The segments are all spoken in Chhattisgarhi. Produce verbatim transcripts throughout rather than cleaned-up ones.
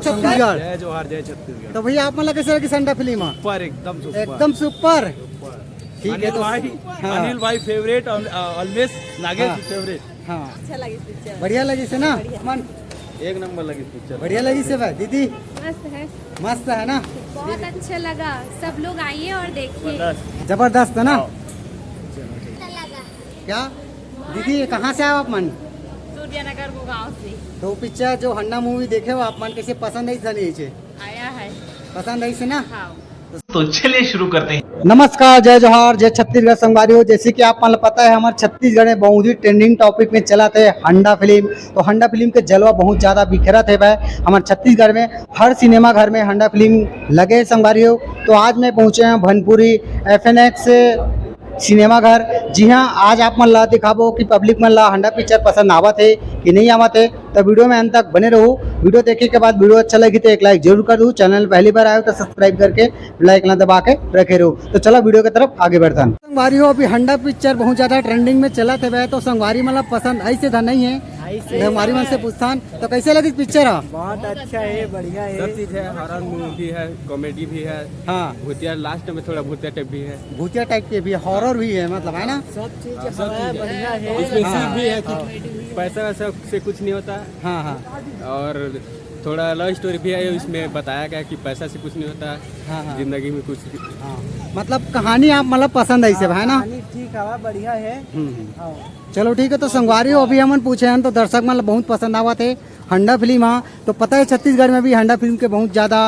छत्तीसगढ़। जय जोहार, जय छत्तीसगढ़। तो भैया, आप मन ला कैसे लगिस हंडा फिल्म? सुपर, एकदम सुपर। एकदम सुपर। सुपर। ठीक है, अनिल तो भाई, हाँ। अनिल भाई फेवरेट, ऑलवेज नागेश हाँ। फेवरेट। हाँ। अच्छा लगिस पिक्चर। बढ़िया लगिस ना? बढ़िया। मन एक नंबर लगिस पिक्चर। बढ़िया लगिस भाई। दीदी? मस्त है। मस्त है ना? बहुत अच्छा लगा, सब लोग आइए और देखिए। जबरदस्त। जबरदस्त है ना? हाँ। क्या दीदी, कहाँ से आए हो आप मन? सूर्यनगर गुड़गांव से। तो पिक्चर जो हंडा मूवी देखे हो आप मन, कैसे पसंद आइस नहीं? आया है। पसंद आइस ना? हाँ। तो चलिए शुरू करते हैं। नमस्कार, जय जोहार, जय छत्तीसगढ़ संगवारी हो। जैसे कि आप मन ल पता है, हमारे छत्तीसगढ़ में बहुत ही ट्रेंडिंग टॉपिक में चलत है हंडा फिल्म। तो हंडा फिल्म के जलवा बहुत ज्यादा बिखरत है भाई हमारे छत्तीसगढ़ में। हर सिनेमा घर में हंडा फिल्म लगे है संगवारी हो। तो आज मैं पहुंचे हैं Bhanpuri F N X cinema घर। जी हाँ, आज आप मन ला दिखाबो कि पब्लिक मन ला हंडा पिक्चर पसंद आवत है कि नहीं आवत है। तो वीडियो में अंत तक बने रहो। वीडियो देखे के बाद वीडियो अच्छा लगी तो एक लाइक जरूर कर दो। चैनल पहली बार आए हो तो सब्सक्राइब करके लाइक ला दबा के रखे रहो। तो चलो वीडियो की तरफ आगे बढ़थन। संगवारी हो, अभी हंडा पिक्चर बहुत ज्यादा ट्रेंडिंग में चलत है भाई, तो संगवारी मन ला पसंद आइस धन नहीं है। आइस। संगवारी मन से पूछथन, तो कैसे लगिस पिक्चर? हाँ, बहुत अच्छा है, बढ़िया है। सब चीज है, हॉरर मूवी भी है, कॉमेडी भी है। हाँ। भूतिया, लास्ट में थोड़ा भूतिया टाइप भी है। भूतिया टाइप के भी, हॉरर भी है, मतलब, है ना? सब चीज हाँ, सब है, चीज है। बढ़िया है। इसमें हाँ। सीख भी है कि हाँ। पैसा वैसा से कुछ नहीं होता। हाँ, हाँ। और थोड़ा लव स्टोरी भी है, इसमें बताया गया कि पैसा से कुछ नहीं होता। हाँ, हाँ। जिंदगी में कुछ हाँ। मतलब, कहानी आप, मतलब, पसंद आइस है ना? कहानी ठीक है, बढ़िया है। हम्म, हम्म। हाँ। चलो, ठीक है, तो संगवारी हो, अभी हमन पूछे हन, तो दर्शक मन ला बहुत पसंद आवत है हंडा फिल्म। हाँ, तो पता है, छत्तीसगढ़ में भी हंडा फिल्म के बहुत ज्यादा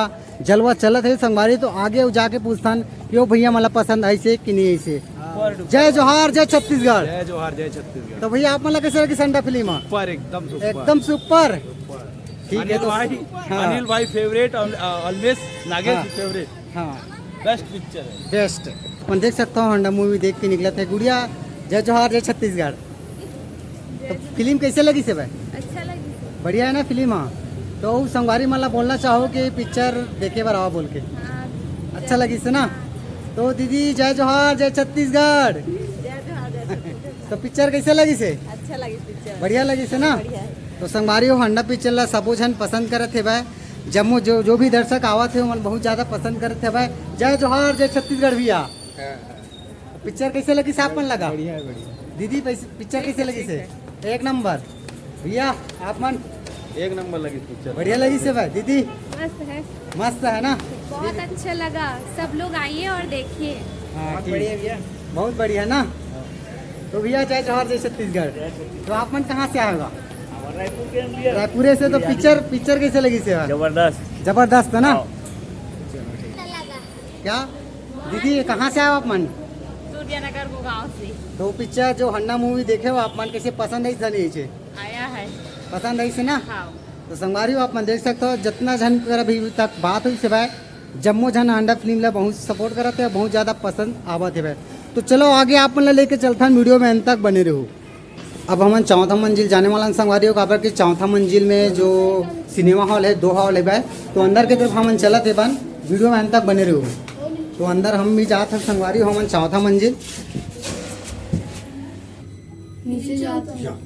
जलवा चलत है संगवारी। तो आगे जाके पूछथन कि ओ भैया, मन ला पसंद आइस कि नहीं आइस। हाँ। जय जोहार, जय छत्तीसगढ़। जय जोहार, जय छत्तीसगढ़। तो भैया, आप मन ला कैसे लगिस हंडा फिल्म? सुपर, एकदम सुपर। एकदम सुपर। सुपर। ठीक है, अनिल तो भाई, हाँ। अनिल भाई फेवरेट, ऑलवेज नागेश हाँ। फेवरेट। हाँ। बेस्ट पिक्चर है। बेस्ट। अपन देख सकता हूँ, हंडा मूवी देख के निकलत है। गुड़िया, जय जोहार, जय छत्तीसगढ़। तो फिल्म कैसे लगिस भाई? अच्छा लगिस। बढ़िया है ना फिल्म? हाँ। तो उ संगवारी मन ला बोलना चाहो कि पिक्चर देखे बर आवा बोल के? हाँ। अच्छा लगिस ना? हाँ। तो दीदी, जय जोहार, जय छत्तीसगढ़। जय जोहार, जय छत्तीसगढ़। तो पिक्चर कैसे लगिस? अच्छा लगिस पिक्चर। बढ़िया लगिस ना? बढ़िया है। तो संगवारी हो, हंडा पिक्चर ला सबो झन पसंद करत हे भाई। जम्मो जो, जो भी दर्शक आवत हे, ओमन बहुत ज्यादा पसंद करत हे भाई। जय जोहार, जय छत्तीसगढ़ भैया। हाँ, हाँ। पिक्चर कैसे लगिस आप मन ला? बढ़िया है, बढ़िया। दीदी, पैस-, पिक्चर कैसे लगिस हे? एक नंबर। भैया, आप मन? एक नंबर लगिस पिक्चर। बढ़िया लगिस हे भाई। दीदी? मस्त है। मस्त है ना? बहुत अच्छा लगा, सब लोग आइए और देखिए। हाँ, बहुत ठीक। बढ़िया भैया। बहुत बढ़िया ना? तो भैया, जय जोहार, जय छत्तीसगढ़। तो आप मन कहाँ से आए हो? रायपुर के हम भैया। रायपुरे से। तो पिक्चर, पिक्चर कैसे लगिस हे? जबरदस्त। जबरदस्त है ना? हाँ। क्या दीदी, कहाँ से आए हो आप मन? सूर्यनगर गुड़गांव से। तो पिक्चर जो हंडा मूवी देखे हो आप मन, कैसे पसंद आइस नहीं आइस? आया है। पसंद आइस ना? हाँ। तो संगवारी हो, आप मन देख सकते हो, जितना झन कर अभी तक बात होइस हे भाई, जम्मो झन हंडा फिल्म ला बहुत सपोर्ट करत हे, बहुत ज्यादा पसंद आवत हे भाई। तो चलो, आगे आप मन ला लेके चलथन, वीडियो में अंत तक बने रहो। अब हमन चौथा मंजिल जाने वाला हन संगवारी हो, काबर कि चौथा मंजिल में जो सिनेमा हॉल है, दो हॉल है भाई, तो अंदर के तरफ हमन चलत हे बन, वीडियो में अंत तक बने रहो। तो अंदर हम भी जात हन संगवारी हो, हमन चौथा मंजिल। नीचे जात हन।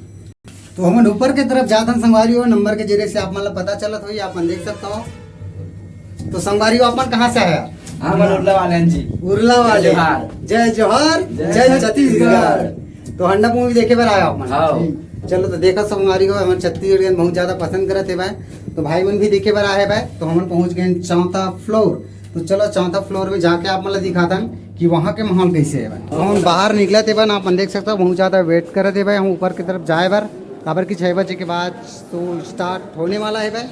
तो हमन ऊपर के तरफ जात हन संगवारी हो, नंबर के जरिए से आप मन ला पता चलत होही, आप मन देख सकता हो। तो संगवारी हो, आप मन कहाँ से आए? हम मन उरला वाले हन जी। उरला वाले। जय जोहार। जय जोहार, जय जय छत्तीसगढ़। छत्तीसगढ़। तो हंडा मूवी देखे बर आए हो आप मन? हाँ। चलो, तो देखा संगवारी हो, हमर छत्तीसगढ़ के बहुत ज्यादा पसंद करत हे भाई, तो भाई मन भी देखे बर आए हे भाई, तो हमन पहुंच गए हन चौथा फ्लोर। तो चलो, चौथा फ्लोर में जाके आप मन ला दिखाथन कि वहाँ के माहौल कैसे हे भाई। तो हम बाहर निकलत हे भाई, आप मन देख सकता हो, बहुत ज्यादा वेट करत हे भाई हम ऊपर की तरफ जाए बर, काबर कि छः बजे के बाद तो स्टार्ट होने वाला हे भाई।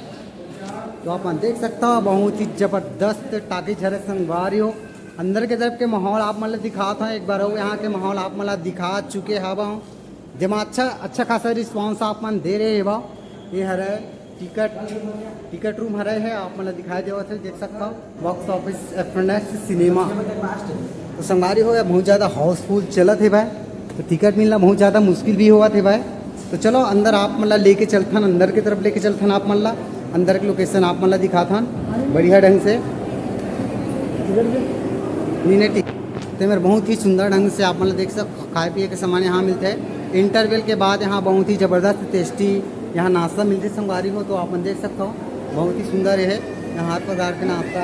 तो आप मन देख सकता हो, बहुत ही जबरदस्त टॉकीज हरे संगवारी हो। अंदर के तरफ के माहौल आप मन ला दिखात हन, एक बार अउ यहाँ के माहौल आप मन ला दिखा चुके हवा हूँ, जेमा अच्छा, अच्छा खासा रिस्पॉन्स आप मन दे रहे हवा। ये हरे टिकट, टिकट रूम हरे है, आप मन ला दिखाई देवत हे, देख सकता हो, box office F N X cinema. तो संगवारी हो, ये बहुत ज्यादा हाउसफुल चलत हे भाई। तो टिकट मिलना बहुत ज्यादा मुश्किल भी होवत हे भाई। तो चलो, अंदर आप मन ला लेके चलथन, अंदर के तरफ लेके चलथन आप मन ला। अंदर के लोकेशन आप मन ला दिखाथन बढ़िया ढंग से। नी, नी, ठीक। ते मेर बहुत ही सुंदर ढंग से आप मन ला देख सक, खाए पिए के सामान यहाँ मिलथे। इंटरवल के बाद यहाँ बहुत ही जबरदस्त टेस्टी यहाँ नाश्ता मिलथे संगवारी हो, तो आप मन देख सकत हो। बहुत ही सुंदर हे। यहाँ हर प्रकार के नाश्ता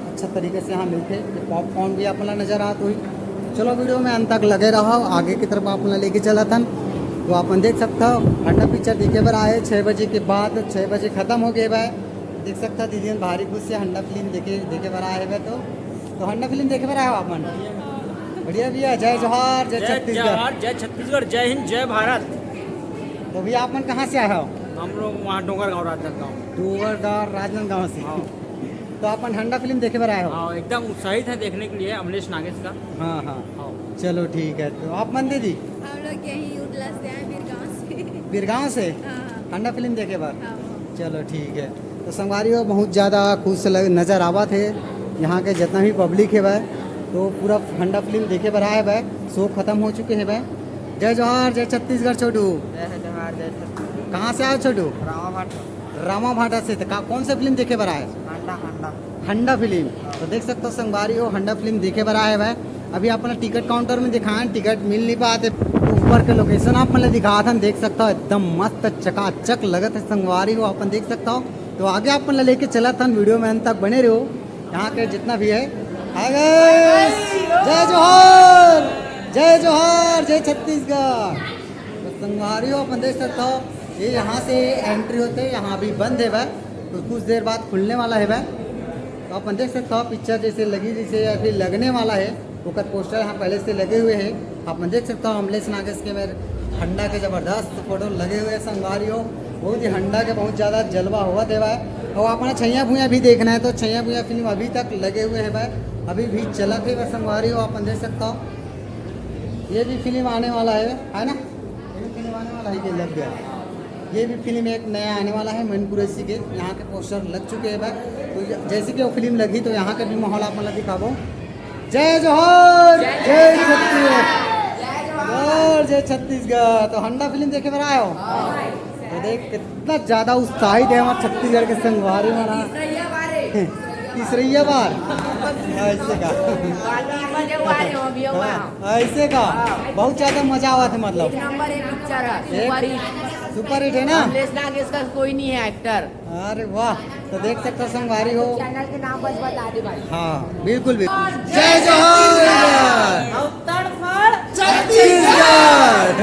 अच्छा तरीके से यहाँ मिलथे। ये पॉपकॉर्न भी आप मन ला नजर आत होही। चलो, वीडियो में अंत तक लगे रहो, आगे की तरफ आप मन ला लेके चलत हन। तो आप मन देख सकत हो, हंडा पिक्चर देखे बर आए, छः बजे के बाद, छः बजे खत्म हो गए बा। देख सकत हो, दीदी मन भारी खुश से हंडा फिल्म देखे, देखे बर आए हवे। तो, तो हंडा फिल्म देखे बर आए हो आप मन? बढ़िया भैया, जय जोहार, जय जय छत्तीसगढ़। जोहार, जय छत्तीसगढ़, जय हिंद, जय भारत। तो भैया, आप मन कहाँ से आए हो? हम लोग वहाँ डोंगरगांव, राजनांदगांव। डोंगरगांव, राजनांदगांव से। हाँ। तो आप मन हंडा फिल्म देखे बर आए हो? हाँ, एकदम उत्साहित है देखने के लिए अमलेश नागेश का। हाँ, हाँ। हाँ। चलो, ठीक है। तो आप मन दीदी? हम लोग यहीं उडला से आए, बीरगांव से। बीरगांव से? हाँ, हाँ। हंडा फिल्म देखे बर? हाँ, हाँ। चलो, ठीक है। तो संगवारी हो, बहुत ज़्यादा खुश लग, नज़र आवत हे। यहाँ के जितना भी पब्लिक हे बा, तो पूरा हंडा फिल्म देखे बर आए बा। शो खत्म हो चुके हे बा। जय जोहार, जय छत्तीसगढ़ छोटू। जय जोहार, जय छत्तीसगढ़। कहाँ से आए हो छोटू? रामा भाटा। रामा भाटा से। तो का, कौन सा फिल्म देखे बर आए? हंडा, हंडा। हंडा फिल्म। तो देख सकत हो संगवारी हो, हंडा फिल्म देखे बर आए हवे। अभी आप मन ला टिकट काउंटर में दिखाएं, टिकट मिल नहीं पात हे। तो ऊपर के लोकेशन आप मन ला दिखात हन, देख सकत हो एकदम मस्त चकाचक लगत हे संगवारी हो, आप मन देख सकत हो। तो आगे आप मन ला लेके चलत हन, वीडियो में अंत तक बने रहो। यहाँ के जितना भी है, हाय गाइस, जय जोहार, जय जोहार, जय छत्तीसगढ़। तो संगवारी हो, आप मन देख सकत हो, ये यहाँ से एंट्री होथे, यहाँ अभी बंद हवे, तो कुछ देर बाद खुलने वाला हवे। तो आप मन देख सकत हो, पिक्चर जैसे लगी, जैसे अभी लगने वाला हे, ओकर पोस्टर यहाँ पहले से लगे हुए हे। आप मन देख सकत हो, अमलेश नागेश के मेर हंडा के जबरदस्त फोटो लगे हुए हे संगवारी हो। बहुत ही हंडा के बहुत ज़्यादा जलवा होवत हवे। और आप मन छैया भुइयां भी देखना है तो छैया भुइयां फिल्म अभी तक लगे हुए हवे, अभी भी चलत हवे संगवारी हो, आप मन देख सकत हो। ये भी फिल्म आने वाला है, है ना? ये भी फिल्म आने वाला है, ये लग गया। ये भी फिल्म एक नया आने वाला है मैनपुरी से। यहाँ के पोस्टर लग चुके हैं भाई। तो ये, जैसे कि वो फिल्म लगी तो यहाँ का भी माहौल आप मन ला दिखाबो। जय जोहार, जय छत्तीसगढ़, जय छत्तीसगढ़। तो हंडा फिल्म देखे बर आए हो? तो देख, कितना ज्यादा उत्साहित है हमारे छत्तीसगढ़ के संगवारी मन। तीसरैया बार। ऐसे का? ऐसे का? बहुत ज्यादा मजा आवत हे मतलब। एक नंबर एक पिक्चर है, एक सुपर हिट। सुपर हिट है ना? अमलेश नागेश का कोई नहीं है एक्टर। अरे वाह, तो देख सकत हो संगवारी हो। चैनल के नाम बस बता दे भाई। हाँ, बिल्कुल, बिल्कुल। जय जोहार। अउ तड़फड़ छत्तीसगढ़।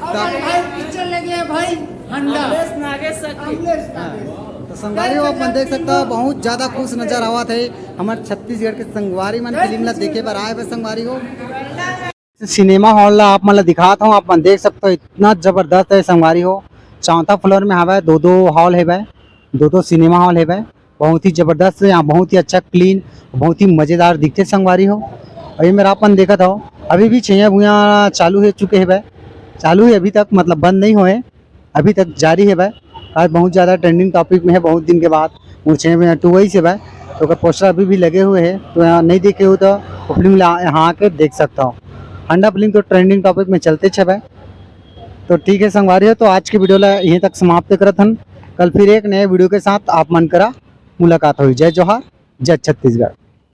और भाई पिक्चर लगे है भाई हंडा। अमलेश नागेश सर की। अमलेश नागेश। तो संगवारी हो, आप मन देख सकत हो, बहुत ज्यादा खुश नजर आवत हे हमर छत्तीसगढ़ के संगवारी मन फिल्म ला देखे बर आए हवे संगवारी हो। सिनेमा हॉल ला आप मन ला दिखात हूँ, आप मन देख सकत हो, इतना जबरदस्त है संगवारी हो। चौथा फ्लोर में हवे, दो दो हॉल हवे, दो दो सिनेमा हॉल हवे। बहुत ही जबरदस्त, यहाँ बहुत ही अच्छा क्लीन, बहुत ही मजेदार दिखथे संगवारी हो। और ये मेर आप मन देखत हो, अभी भी छैया भुइयां चालू हो चुके हवे, चालू है अभी तक, मतलब बंद नहीं होए, अभी तक जारी हवे। आज बहुत ज्यादा ट्रेंडिंग टॉपिक में है, बहुत दिन के बाद मोर छैया भुइयां टू वही से बा, तो ओकर पोस्टर अभी भी लगे हुए हैं। तो यहाँ नहीं देखे हो तो वो फिल्म ला-, यहाँ आके देख सकत हो। हंडा फिल्म तो ट्रेंडिंग टॉपिक में चलते हवे। तो ठीक है संगवारी हो, तो आज के वीडियो ला यहीं तक समाप्त करत हन। कल फिर एक नए वीडियो के साथ आप मन करा मुलाकात होही। जय जोहार, जय छत्तीसगढ़।